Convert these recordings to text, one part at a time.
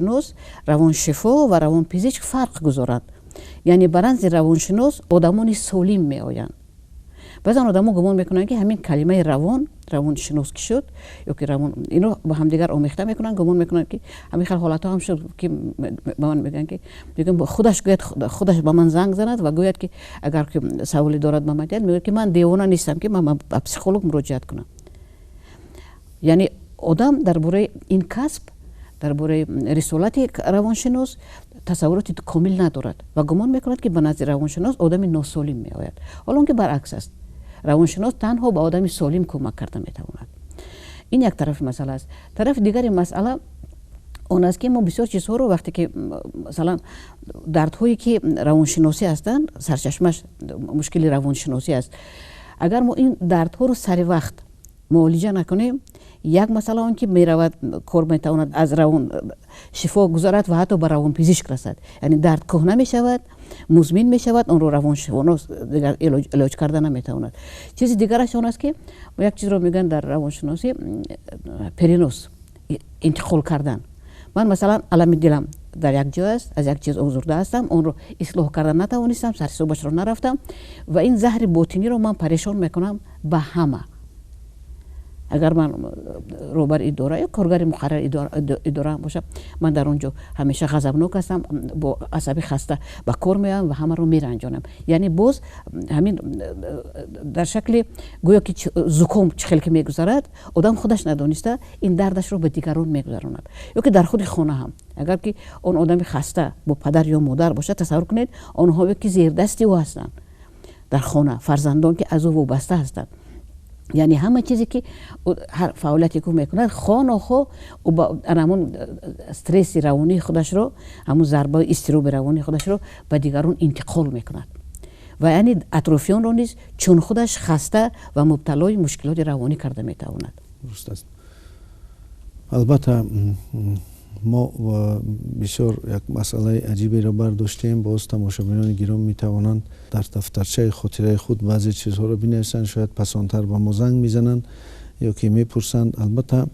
Равоншифо ва равонпизишк фарқ гузоранд. Яъне ба назди равоншинос одамони солим меоянд. Баъзан одамо гумон мекунанд, ки ҳамин калимаи равон, равоншинос ки шуд ёки равон, ино ба ҳамдигар омехта мекунанд, гумон мекунанд, ки ҳамин хел ҳолатҳо ҳам шуд, ки ба ман мегӯянд, ки мегӯям, худаш гӯяд, худаш ба ман занг занад ва гӯяд, ки агар ки саволе дорад, ба ман диҳад. Мегӯяд, ки ман девона нестам, ки ман ба психолог муроҷиат кунам. Яъне одам дар бораи ин касб, дар бораи рисолати равоншинос тасаввуроти комил надорад ва гумон мекунад, ки ба назди равоншинос одами носолим меояд, ҳоло он ки баръакс аст. Равоншинос танҳо ба одами солим кӯмак карда метавонад. Ин як тарафи масъала аст. Тарафи дигари масъала он аст, ки мо бисёр чизҳоро, вақте ки, масалан, дардҳое ки равоншиносӣ ҳастанд, сарчашмаш мушкили равоншиносӣ аст, агар мо ин дардҳоро сари вақт муолиҷа накунем, як масъала он ки меравад, кор метавонад аз равон шифо гузарад ва ҳатто ба равонпизишк расад. Яъне дард кӯҳна мешавад, музмин мешавад, онро равоншинос дигар илоҷ карда наметавонад. Чизи дигараш он аст, ки як чизро мегӯянд дар равоншиносӣ перенос, интиқол кардан. Ман, масалан, алами дилам дар як ҷой аст, аз як чиз озурда ҳастам, онро ислоҳ карда натавонистам, сарҳисобашро нарафтам ва ин заҳри ботиниро ман парешон мекунам ба ҳама. Агар ман роҳбари идора ё коргари муқаррари идораам бошам, ман дар он ҷо ҳамеша ғазабнок ҳастам, бо асаби хаста ба кор меоям ва ҳамаро меранҷонам. Яъне боз ҳамин дар шакли гӯё ки зуком чӣ хел ки мегузарад, одам худаш надониста ин дардашро ба дигарон мегузаронад. Ё ки дар худи хона ҳам, агар ки он одами хаста бо падар ё модар бошад, тасаввур кунед, онҳое ки зердасти ӯ ҳастанд дар хона, фарзандон ки аз ӯ вобаста ҳастанд, яъне ҳама чизе ки ҳар фаъолияте ки мекунад, хонохо ҳамон стресси равонии худашро, ҳамон зарбаи изтироби равонии худашро ба дигарон интиқол мекунад ва яъне атрофиёнро низ чун худаш хаста ва мубталои мушкилоти равонӣ карда метавонад. Дуруст аст. Албатта, мо бисёр як масъалаи аҷиберо бардоштем. Боз тамошобинони гиромӣ метавонанд дар дафтарчаи хотираи худ баъзе чизҳоро бинависанд, шояд пасонтар ба мо занг мезананд ё ки мепурсанд. Албатта,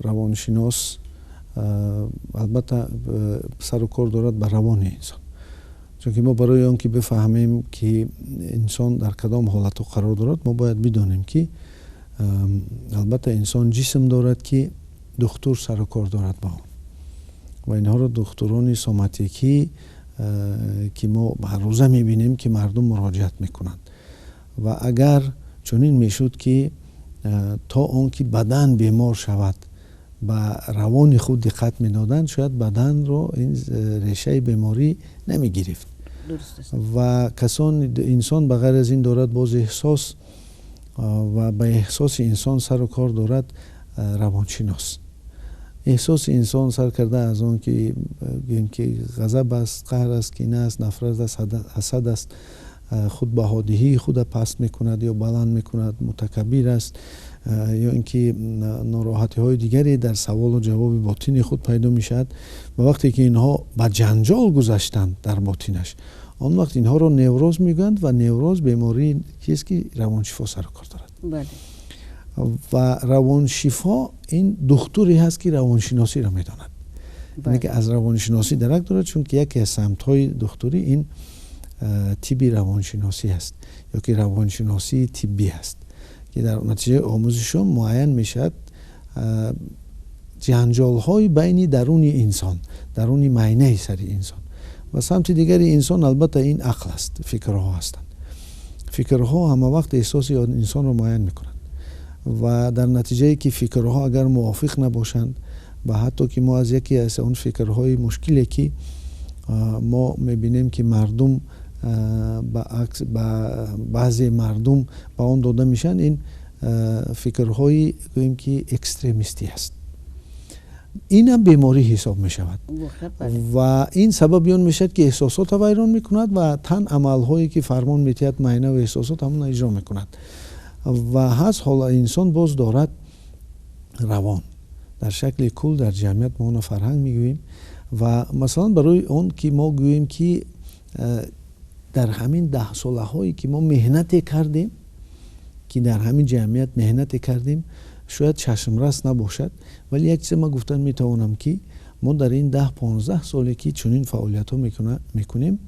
равоншинос, албатта, сару кор дорад ба равони инсон, чунки мо барои он ки бифаҳмем, ки инсон дар кадом ҳолату қарор дорад, мо бояд бидонем, ки, албатта, инсон ҷисм дорад, ки духтур сару кор дорад ба он, ва инҳоро духтурони соматикӣ, ки мо ҳаррӯза мебинем, ки мардум муроҷиат мекунанд. Ва агар чунин мешуд, ки то он ки бадан бемор шавад, ба равони худ диққат медоданд, шояд баданро ин решаи беморӣ намегирифт. Ва касон, инсон ба ғайр аз ин дорад боз эҳсос, ва ба эҳсоси инсон сару кор дорад равоншинос. Эҳсоси инсон сар карда аз он ки, гӯем, ки ғазаб аст, қаҳр аст, кина аст, нафрат аст, ҳасад аст, худбаҳодиҳии худа паст мекунад ё баланд мекунад, мутакаббир аст, ё ин ки нороҳатиҳои дигаре дар саволу ҷавоби ботини худ пайдо мешавад. Ва вақте ки инҳо ба ҷанҷол гузаштанд дар ботинаш, он вақт инҳоро невроз мегӯянд, ва невроз бемории чист, ки равоншифо сару кор дорад. Ва равоншифо ин духтуре ҳаст, ки равоншиносиро медонад, яъне ки аз равоншиносӣ дарак дорад, чунки яке аз самтҳои духтурӣ ин тибби равоншиносӣ аст ё ки равоншиносии тиббӣ аст, ки дар натиҷаи омӯзишон муайян мешавад ҷанҷолҳои байни даруни инсон, даруни майнаи сари инсон. Ва самти дигари инсон, албатта, ин ақл аст, фикрҳо ҳастанд. Фикрҳо ҳама вақт эҳсоси инсонро муайян мекунанд ва дар натиҷае ки фикрҳо агар мувофиқ набошанд, ва ҳатто ки мо аз яке аз он фикрҳои мушкиле ки мо мебинем, ки мардум ба акс, ба баъзе мардум ба он дода мешаванд, ин фикрҳои, гӯем, ки экстремистӣ аст, инам беморӣ ҳисоб мешавад ва ин сабаби он мешавад, ки эҳсосотро вайрон мекунад ва тан амалҳое ки фармон метиҳад майнаву эҳсосот, ҳамона иҷро мекунад. Ва ҳаст ҳола инсон боз дорад равон дар шакли кул. Дар ҷамъият мо онро фарҳанг мегӯем. Ва масалан, барои он ки мо гӯем, ки дар ҳамин 10 солаҳое ки мо меҳнате кардем, ки дар ҳамин ҷамъият меҳнате кардем. Шояд чашмрас набошад, вале як чизе ман гуфтан метавонам, ки мо дар ин 10-15 соле, ки чунин фаъолиятҳо мекунем,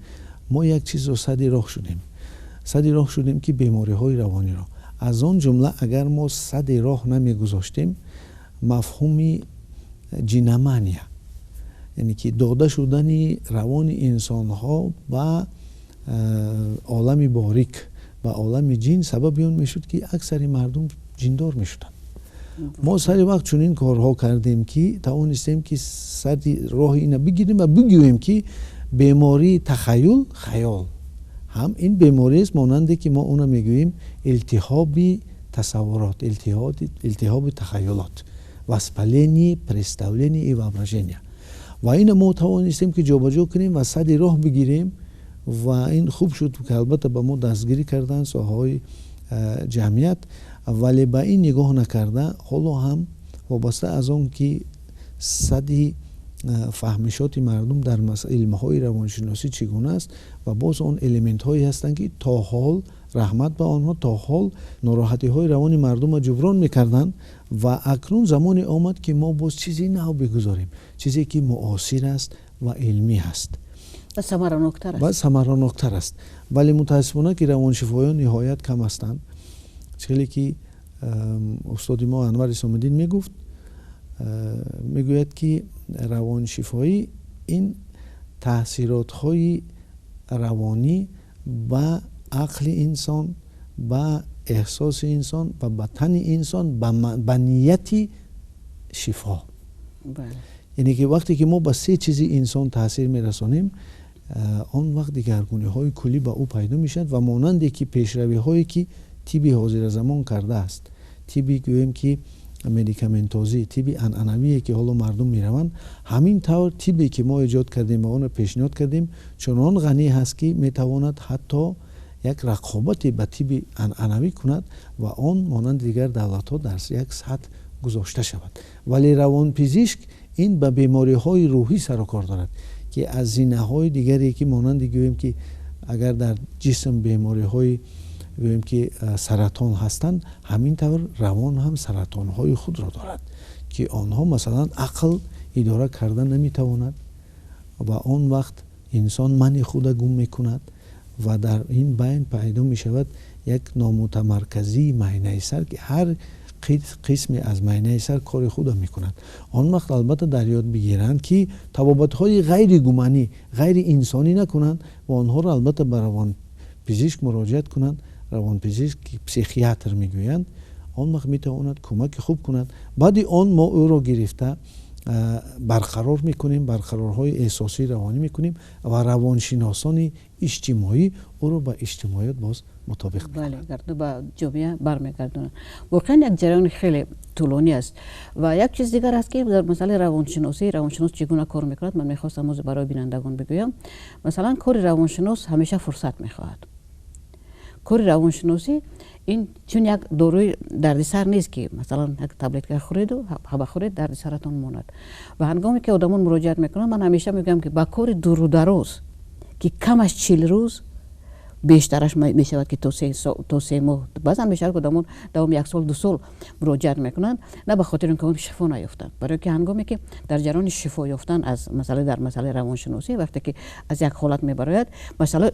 мо як чизро сади роҳ шудем. Сади роҳ шудем, ки бемориҳои равониро, аз он ҷумла агар мо сади роҳ намегузоштем мафҳуми ҷиномания, яъне ки дода шудани равони инсонҳо ба олами борик, ба олами ҷин, сабаби он мешуд, ки аксари мардум ҷиндор мешуданд. Мо сари вақт чунин корҳо кардем, ки тавонистем, ки сади роҳи ина бигирем ва бигӯем, ки бемории тахаюл, хаёл ҳам ин бемориест, монанде ки мо онро мегӯем илтиҳоби тасаввурот, илтиҳоби тахаюлот, воспаление представление и воображения. Ва ина мо тавонистем, ки ҷобаҷо кунем ва сади роҳ бигирем. Ва ин хуб шуд, ки албатта ба мо дастгирӣ карданд соҳаҳои ҷамъият. Вале ба ин нигоҳ накарда, ҳоло ҳам вобаста аз он ки сади фаҳмишоти мардум дар илмҳои равоншиносӣ чӣ гуна аст, ва боз он элементҳое ҳастанд, ки то ҳол, раҳмат ба онҳо, то ҳол нороҳатиҳои равони мардумро ҷуброн мекарданд. Ва акнун замоне омад, ки мо боз чизи нав бигузорем, чизе ки муосир аст ва илмӣ ҳаст. Ва самараноктар аст. Ва самараноктар аст. Вале мутаассифона, ки равоншифоён ниҳоят кам ҳастанд. Хеле ки устоди мо Анвар Исомиддин мегуфт, мегӯяд, ки равоншифоӣ ин таъсиротҳои равонӣ ба ақли инсон, ба эҳсоси инсон ва ба тани инсон ба нияти шифо. Яъне ки вақте ки мо ба се чизи инсон таъсир мерасонем, он вақт дигаргуниҳои куллӣ ба ӯ пайдо мешавад. Ва монанде ки пешравиҳое ки тибби ҳозиразамон кардааст, тибби, гӯем ки, медикаментозӣ, тибби анъанавие, ки ҳоло мардум мераванд, ҳамин тавр тиббе, ки мо эҷод кардем ва онро пешниҳод кардем, чунон ғанӣ ҳаст, ки метавонад ҳатто як рақобате ба тибби анъанавӣ кунад ва он монанди дигар давлатҳо дар як сатҳ гузошта шавад. Вале равонпизишк ин ба бемориҳои рӯҳӣ сарукор дорад, ки аз зинаҳои дигаре, ки монанди, гӯем ки, агар дар ҷисм бемориҳои, гӯем ки, саратон ҳастанд, ҳамин тавр равон ҳам саратонҳои худро дорад, ки онҳо, масалан, ақл идора карда наметавонад ва он вақт инсон мани худа гум мекунад ва дар ин байн пайдо мешавад як номутамарказии майнаи сар, ки ҳар қисме аз майнаи сар кори худа мекунад. Он вақт албатта дар ёд бигиранд, ки табобатҳои ғайригуманӣ, ғайриинсонӣ накунанд ва онҳоро албатта ба равонпизишк муроҷиат кунанд. Равонпизишк, ки психиатр мегӯянд, он вақт метавонад кӯмаки хуб кунад. Баъди он мо ӯро гирифта барқарор мекунем, барқарорҳои эҳсосии равонӣ мекунем ва равоншиносони иҷтимоӣ ӯро ба иҷтимоиёт боз мутобиқ. Бале, ба ҷомеа бармегардонанд. Воқеан як ҷараёни хеле тӯлонӣ аст. Ва як чиз дигар аст, ки дар масъалаи равоншиносӣ, равоншинос чӣ гуна кор мекунад, ман мехостам ҳозир барои бинандагон бигӯям. Масалан, кори равоншинос ҳамеша фурсат мехоҳад. Кори равоншиносӣ ин чун як доруи дардисар нест, ки масалан як таблетка хӯреду ҳаба хӯред, дарди саратон монад. Ва ҳангоме ки одамон муроҷиат мекунанд, ман ҳамеша мегӯям, ки ба кори дуру дароз, ки камаш 40 рӯз, бештараш мешавад, ки то 3 моҳ, баъзан мешавад, ки одамон давоми як сол, 2 сол муроҷиат мекунанд, на ба хотири он ки он шифо наёфтанд, барое ки ҳангоме ки дар ҷараёни шифо ёфтан аз масъала, дар масъалаи равоншиносӣ, вақте ки аз як ҳолат мебарояд,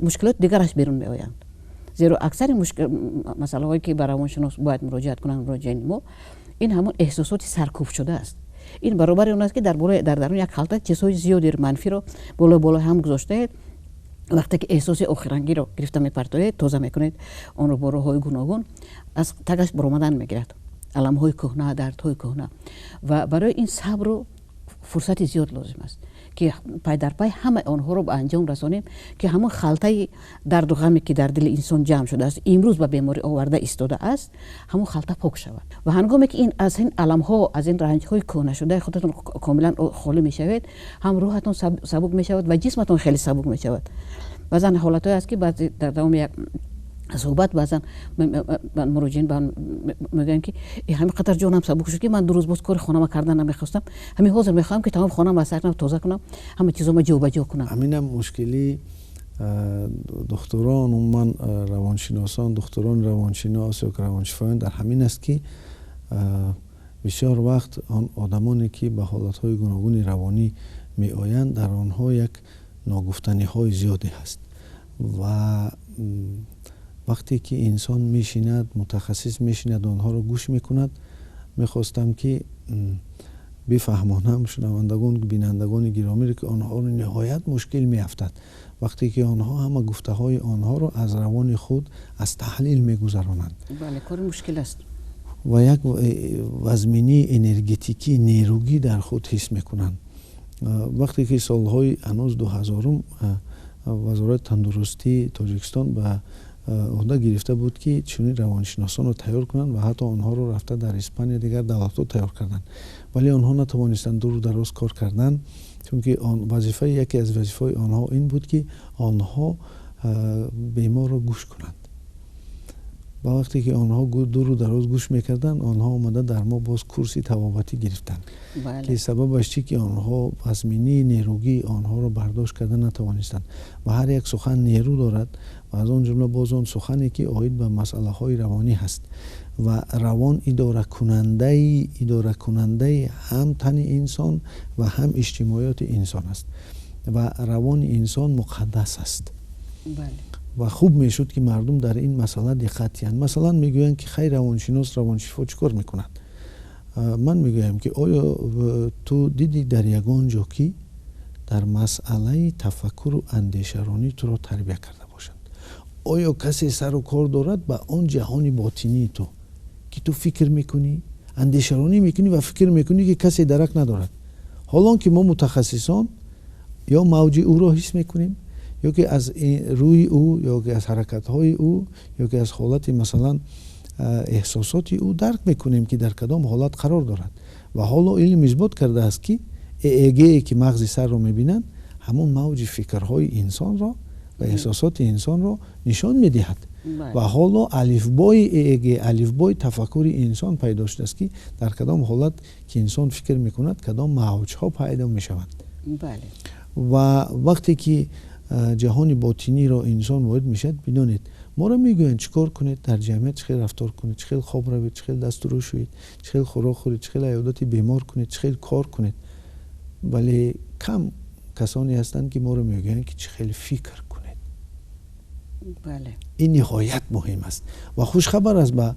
мушкилоти дигараш берун меоянд. Зеро аксари масъалаҳое, ки ба равоншинос бояд муроҷиат кунанд муроҷиини мо, ин ҳамон эҳсосоти саркӯбшуда аст. Ин баробари он аст, ки дар даруни як халта чизҳои зиёди манфиро болои болои ҳам гузоштаед. Вақте ки эҳсоси охирангиро гирифта мепартоед, тоза мекунед онро бо роҳҳои гуногун, аз тагаш баромадан мегирад аламҳои кӯҳна, дардҳои кӯҳна. Ва барои ин сабру фурсати зиёд лозим аст, ки пай дар пай ҳамаи онҳоро ба анҷом расонем, ки ҳамон халтаи дарду ғаме, ки дар дили инсон ҷамъ шудааст, имрӯз ба беморӣ оварда истодааст, ҳамон халта пок шавад. Ва ҳангоме ки ин аз ин аламҳо, аз ин ранҷҳои кӯҳнашудаи худатон комилан холӣ мешавед, ҳам рӯҳатон сабук мешавад ва ҷисматон хеле сабук мешавад. Баъзан ҳолатҳое аст, ки баъзе дар давоми як суҳбат баъзан муроҷиин мегӯянд, ки ҳамин қадар ҷонам сабук шуд, ки ман 2 рӯз боз кори хонама кардан намехостам, ҳамин ҳозир мехоҳам, ки тамом хонам аз сар тоза кунам, ҳама чизома ҷобаҷо кунам. Ҳаминам мушкили духтурон, умуман равоншиносон, духтурони равоншинос ё равоншифоён дар ҳамин аст, ки Бисёр вақт он одамоне ки ба ҳолатҳои гуногуни равонӣ меоянд, дар онҳо як ногуфтаниҳои зиёде ҳаст ва вақте ки инсон мешинад, мутахассис мешинад, онҳоро гӯш мекунад. Мехостам ки бифаҳмонам шунавандагон, бинандагони гиромиро, ки онҳоро ниҳоят мушкил меафтад, вақте ки онҳо ҳама гуфтаҳои онҳоро аз равони худ аз таҳлил мегузаронанд. Бале, кори мушкил аст. Ва як вазминии энергетикӣ, нерӯгӣ дар худ ҳис мекунанд. Вақте ки солҳои ҳанӯз 2000-ум Вазорати тандурустии Тоҷикистон ба ӯҳда гирифта буд, ки чунин равоншиносонро тайёр кунанд ва ҳатто онҳоро рафта дар Испания, дигар давлатҳо тайёр карданд, вале онҳо натавонистанд дуру дароз кор кардан, чунки вазифаи яке аз вазифаҳои онҳо ин буд, ки онҳо беморро гӯш кунанд. Ва вақте ки онҳо дуру дароз гӯш мекарданд, онҳо омада дар мо боз курси табобатӣ гирифтанд, ки сабабаш чи? Ки онҳо вазминии нерӯгии онҳоро бардошт карда натавонистанд. Ва ҳар як сухан нерӯ дорад ва аз он ҷумла боз он сухане ки оид ба масъалаҳои равонӣ ҳаст. Ва равон идоракунандаи ҳам тани инсон ва ҳам иҷтимоиёти инсон аст ва равони инсон муқаддас аст. Ва хуб мешуд, ки мардум дар ин масъала диққат диҳанд. Масалан, мегӯянд, ки хайр, равоншинос, равоншифо чӣ кор мекунад? Ман мегӯям, ки оё ту дидӣ дар ягон ҷо, ки дар масъалаи тафаккуру андешаронӣ туро тарбия карда бошанд? Оё касе сару кор дорад ба он ҷаҳони ботинии ту, ки ту фикр мекунӣ, андешаронӣ мекунӣ ва фикр мекунӣ, ки касе дарак надорад? Ҳолон ки мо мутахассисон ё мавҷи ӯро ҳис мекунем, ё ки аз рӯи ӯ, ё ки аз ҳаракатҳои ӯ, ё ки аз ҳолати, масалан, эҳсосоти ӯ дарк мекунем, ки дар кадом ҳолат қарор дорад. Ва ҳоло илм исбот кардааст, ки ЭЭГ, ки мағзи сарро мебинанд, ҳамон мавҷи фикрҳои инсонро ва эҳсосоти инсонро нишон медиҳад. Ва ҳоло алифбои ЭЭГ, алифбои тафаккури инсон пайдо шудааст, ки дар кадом ҳолат ки инсон фикр мекунад, кадом мавҷҳо пайдо мешаванд. Ва вақте ки ҷаҳони ботиниро инсон ворид мешавад, бидонед, моро мегӯянд, чӣ кор кунед дар ҷамъият, чӣ хел рафтор кунед, чӣ хел хоб равед, чӣ хел дасту рӯ шӯед, чӣ хел хӯрок хӯред, чӣ хел аёдати бемор кунед, чӣ хел кор кунед. Вале кам касоне ҳастанд, ки моро мегӯянд, ки чӣ хел фикр кунед. Ин ниҳоят муҳим аст ва хушхабар аст ба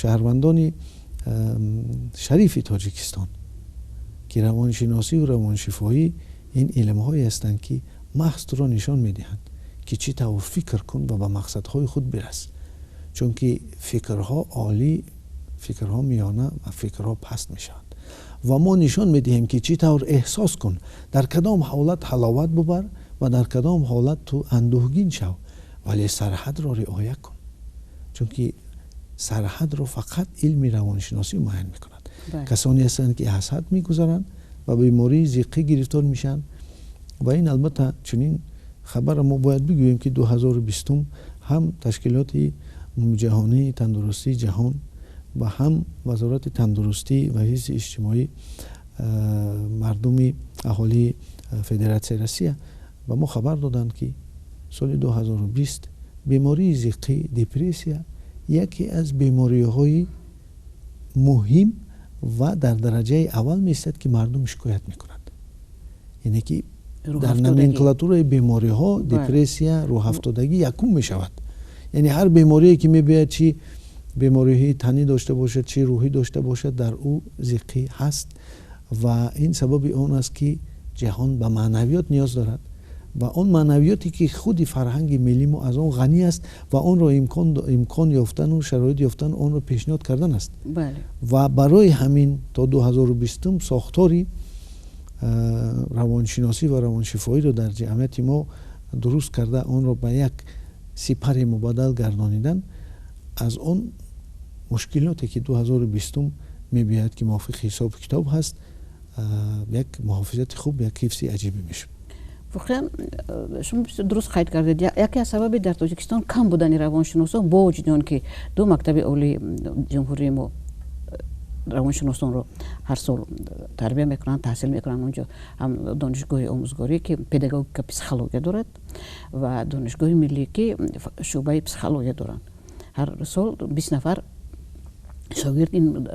шаҳрвандони шарифи Тоҷикистон, ки равоншиносию равоншифоӣ ин илмҳое ҳастанд, ки маҳз туро нишон медиҳанд, ки чӣ тавр фикр кун ва ба мақсадҳои худ бирас, чунки фикрҳо олӣ, фикрҳо миёна ва фикрҳо паст мешаванд. Ва мо нишон медиҳем, ки чӣ тавр эҳсос кун, дар кадом ҳолат ҳаловат бубар ва дар кадом ҳолат ту андӯҳгин шав, вале сарҳадро риоя кун, чунки сарҳадро фақат илми равоншиносӣ муайян мекунад. Касоне ҳастанд, ки аз ҳад мегузаранд ва бемории зиққӣ гирифтор мешаванд. Ва ин албатта чунин хабарро мо бояд бигӯем, ки 2020 ҳам Ташкилоти Ҷаҳонии тандурустии ҷаҳон ва ҳам Вазорати тандурустӣ ва ҳифзи иҷтимоӣ мардуми аҳолии Федератсияи Россия ба мо хабар доданд, ки соли 2020 бемории зиққӣ, депрессия яке аз бемориҳои муҳим ва дар дараҷаи аввал меистад, ки мардум шикоят мекунанд, яъне ки дар номенклатураи бемориҳо депрессия, рӯҳафтодагӣ якум мешавад. Яъне ҳар беморие ки мебиёяд, чӣ бемориҳои танӣ дошта бошад, чӣ рӯҳӣ дошта бошад, дар ӯ зиққӣ ҳаст. Ва ин сабаби он аст, ки ҷаҳон ба маънавиёт ниёз дорад ва он маънавиёте, ки худи фарҳанги миллии мо аз он ғанӣ аст ва онро имкон ёфтану шароит ёфтану онро пешниҳод кардан аст. Ва барои ҳамин то 2020 сохтори равоншиносӣ ва равоншифоиро дар ҷамъияти мо дуруст карда, онро ба як сипаре мубаддал гардонидан, аз он мушкилоте, ки 2020 мебиёяд, ки мувофиқи ҳисобу китоб ҳаст, як муҳофизати хуб, як ҳифзи аҷибе мешуд. Воқеан, шумо бисёр дуруст қайд кардед. Яке аз сабаби дар Тоҷикистон кам будани равоншиносон, бо вуҷуди он ки ду мактаби олии ҷумҳурии мо равоншиносонро ҳар сол тарбия мекунанд, таҳсил мекунанд, онҷо ҳам Донишгоҳи омӯзгорӣ, ки педагогика, психология дорад, ва Донишгоҳи миллӣ, ки шӯъбаи психология доранд, ҳар сол 20 нафар. Шогирд ин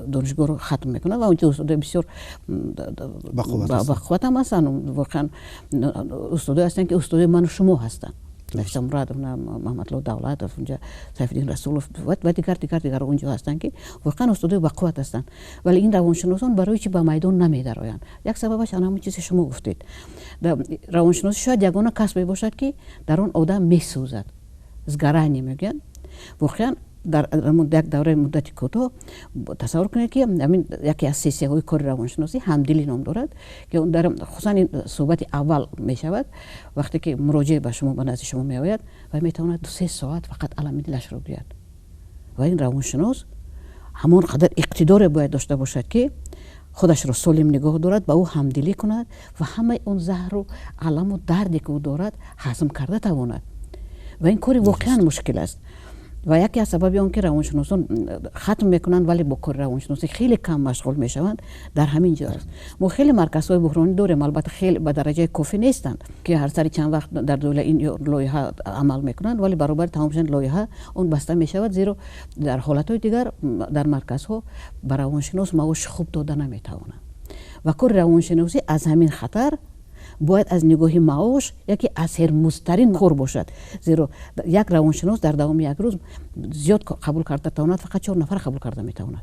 донишгоҳро хатм мекунад ва онҷо устодои бисёр бақувват ҳам ҳастанд. Воқеан, устодое ҳастанд, ки устодои ману шумо ҳастанд: Нафиса Мурадовна, Маҳмадло Давлатов, унҷа Сайфиддин Расулов ва дигар, дигар, дигар унҷо ҳастанд, ки воқеан устодои бақувват ҳастанд. Вале ин равоншиносон барои чӣ ба майдон намедароянд? Як сабабаш ана ҳамон чизе, шумо гуфтед. Равоншиносӣ шояд ягона касбе бошад, ки дар он одам месӯзад, сгорание мегӯянд. Воқеан, дар як давраи муддати кӯтоҳ, тасаввур кунед, ки ҳамин яке аз сессияҳои кори равоншиносӣ «Ҳамдилӣ» ном дорад, ки дар хусусан ин суҳбати аввал мешавад. Вақте ки муроҷиа ба шумо, ба назди шумо меояд ва метавонад 2-3 соат фақат алами дилашро гӯяд. Ва ин равоншинос ҳамон қадар иқтидоре бояд дошта бошад, ки худашро солим нигоҳ дорад, ба ӯ ҳамдилӣ кунад ва ҳамаи он заҳру аламу дарде, ки ӯ дорад, ҳазм карда тавонад. Ва ин кори воқеан мушкил аст. Ва яке аз сабаби он ки равоншиносон хатм мекунанд, вале бо кори равоншиносӣ хеле кам машғул мешаванд, дар ҳамин ҷо аст. Мо хеле марказҳои буҳронӣ дорем, албатта, хеле ба дараҷаи кофӣ нестанд, ки ҳар сари чанд вақт дар доираи ин лоиҳа амал мекунанд, вале баробари тамом шудани лоиҳа он баста мешавад, зеро дар ҳолатҳои дигар дар марказҳо ба равоншинос маоши хуб дода наметавонанд. Ва кори равоншиносӣ аз ҳамин хатар бояд аз нигоҳи маош яке аз сермуздтарин кор бошад, зеро як равоншинос дар давоми як рӯз зиёд қабул карда тавонад, фақат чор нафар қабул карда метавонад,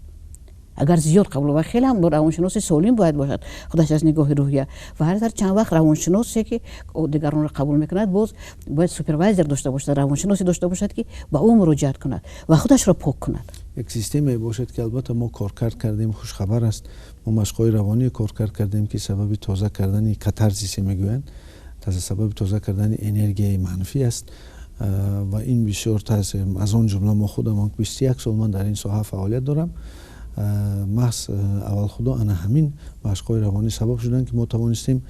агар зиёд қабул. Ва хеле ҳам равоншиноси солим бояд бошад худаш аз нигоҳи рӯҳия. Ва ҳар сар чанд вақт равоншиносе, ки дигаронро қабул мекунад, боз бояд супервайзер дошта бошад, равоншиносе дошта бошад, ки ба ӯ муроҷиат кунад ва худашро пок кунад. Як системае бошад, ки албатта мо коркард кардем. Хушхабар аст, мо машқҳои равонӣ коркард кардем, ки сабаби тоза кардани катарзисе мегӯянд, сабаби тоза кардани энергияи манфӣ аст. Ва ин бисёр аз он ҷумла мо худамон, 21 сол ман дар ин соҳа фаъолият дорам, маҳз аввалхудо ана ҳамин машқҳои равонӣ сабаб шуданд, ки мо тавонистем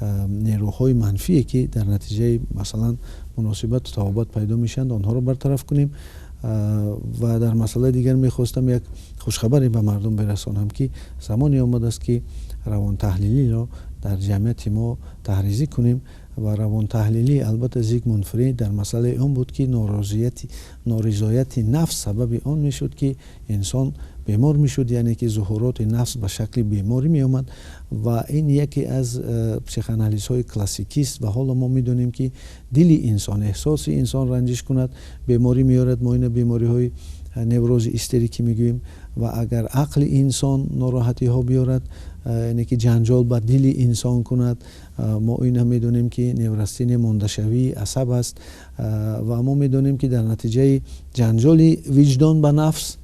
нерӯҳои манфие, ки дар натиҷаи, масалан, муносибату табобат пайдо мешаванд, онҳоро бартараф кунем. Ва дар масъалаи дигар мехостам як хушхабаре ба мардум бирасонам, ки замоне омадааст, ки равонтаҳлилиро дар ҷамъияти мо таҳризӣ кунем. Ва равонтаҳлилӣ, албатта, Зигмунд Фрейд дар масъалаи он буд, ки норизояти нафс сабаби он мешуд, ки инсон бемор мешуд, яъне ки зуҳуроти нафс ба шакли беморӣ меомад. Ва ин яке аз психоанализҳои классикист. Ва ҳоло мо медонем, ки дили инсон, эҳсоси инсон ранҷиш кунад, беморӣ меорад. Мо ина бемориҳои неврози истерикӣ мегӯем. Ва агар ақли инсон нороҳатиҳо биёрад, яъне ки ҷанҷол ба дили инсон кунад, мо ина медонем, ки неврастения, мондашавии асаб аст. Ва мо медонем, ки дар натиҷаи ҷанҷоли виҷдон ба нафс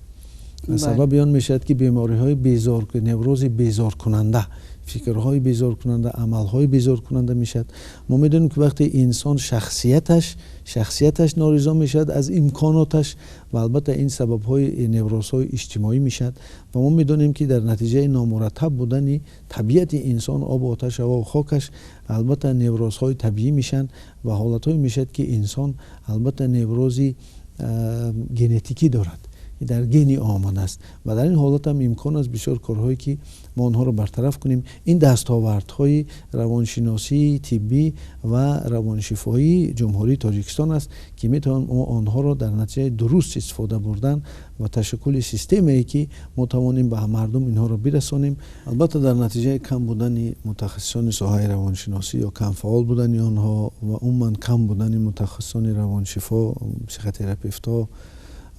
сабаби он мешавад, ки бемориҳои безор, неврози безоркунанда, фикрҳои безоркунанда, амалҳои безоркунанда мешавад. Мо медонем, ки вақте инсон шахсияташ норизо мешавад аз имконоташ, ва албатта ин сабабҳои неврозҳои иҷтимоӣ мешавад. Ва мо медонем, ки дар натиҷаи номураттаб будани табиати инсон, обу оташ, ҳавову хокаш, албатта, неврозҳои табиӣ мешаванд ва ҳолатҳое мешавад, ки инсон, албатта, неврози генетикӣ дорад, дар гени омадааст. Ва дар ин ҳолат ҳам имкон аст бисёр корҳое, ки мо онҳоро бартараф кунем. Ин дастовардҳои равоншиносии тиббӣ ва равоншифоии Ҷумҳурии Тоҷикистон аст, ки метавон мо онҳоро дар натиҷаи дуруст истифода бурдан ва ташаккули системае, ки мо тавонем ба мардум инҳоро бирасонем. Албатта, дар натиҷаи кам будани мутахассисони соҳаи равоншиносӣ ё камфаъол будани онҳо ва умуман кам будани мутахассисони равоншифо, психотерапевтҳо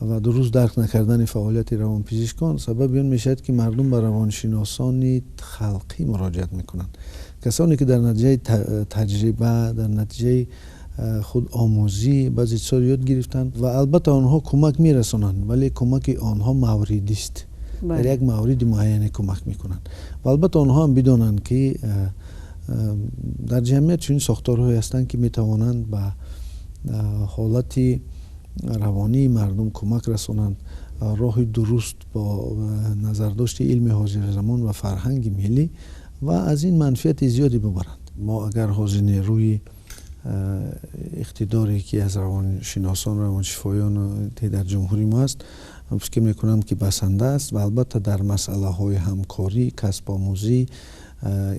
ва дуруст дарк накардани фаъолияти равонпизишкон сабаби он мешавад, ки мардум ба равоншиносони халқӣ муроҷиат мекунанд, касоне ки дар натиҷаи таҷриба, дар натиҷаи худомӯзӣ баъзе чизҳоро ёд гирифтанд. Ва албатта онҳо кӯмак мерасонанд, вале кӯмаки онҳо мавридист, дар як мавриди муайяне кӯмак мекунанд. Ва албатта онҳо ҳам бидонанд, ки дар ҷамъият чунин сохторҳое ҳастанд, ки метавонанд ба ҳолати равонии мардум кӯмак расонанд, роҳи дуруст бо назардошти илми ҳозиразамон ва фарҳанги миллӣ, ва аз ин манфиати зиёде бубаранд. Мо агар ҳозир нерӯи иқтидоре, ки аз равоншиносон, равоншифоён дар ҷумҳурии мо аст, фикр мекунам, ки басанда аст. Ва албатта дар масъалаҳои ҳамкорӣ, касбомӯзӣ,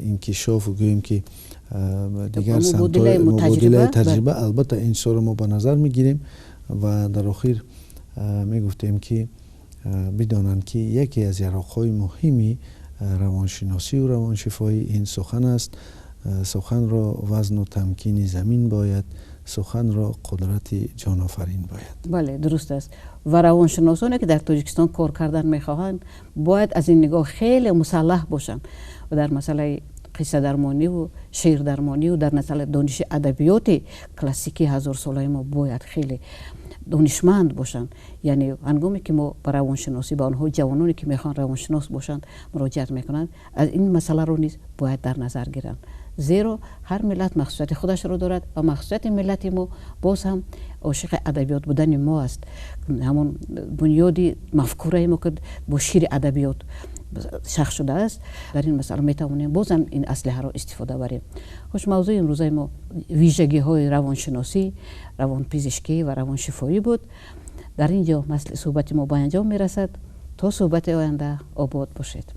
инкишоф, гӯем ки дигар самтҳои мубодилаи таҷриба, албатта, ин чизҳоро мо ба назар мегирем. Ва дар охир мегуфтем, ки Бидонанд, ки яке аз яроқҳои муҳими равоншиносию равоншифоӣ ин сухан аст. Суханро вазну тамкини замин бояд, суханро қудрати ҷонофарин бояд. Бале, дуруст аст. Ва равоншиносоне, ки дар Тоҷикистон кор кардан мехоҳанд, бояд аз ин нигоҳ хеле мусаллаҳ бошанд ва дар масъалаи қиссадармониву шеърдармониву дар масъалаи дониши адабиёти классикии ҳазорсолаи мо бояд хеле донишманд бошанд. Яъне ҳангоме ки мо ба равоншиносӣ, ба онҳо, ҷавононе ки мехоҳанд равоншинос бошанд, муроҷиат мекунанд, аз ин масъаларо низ бояд дар назар гиранд, зеро ҳар миллат махсусияти худашро дорад ва махсусияти миллати мо боз ҳам ошиқи адабиёт будани мо аст. Ҳамон бунёди мафкураи мо, ки бо шири адабиёт шах шудааст, дар ин масъала метавонем боз ҳам ин аслиҳаро истифода барем. Хуш, мавзӯи имрӯзаи мо вижагиҳои равоншиносӣ, равонпизишкӣ ва равоншифоӣ буд. Дар ин ҷо суҳбати мо ба анҷом мерасад. То суҳбати оянда обод бошед.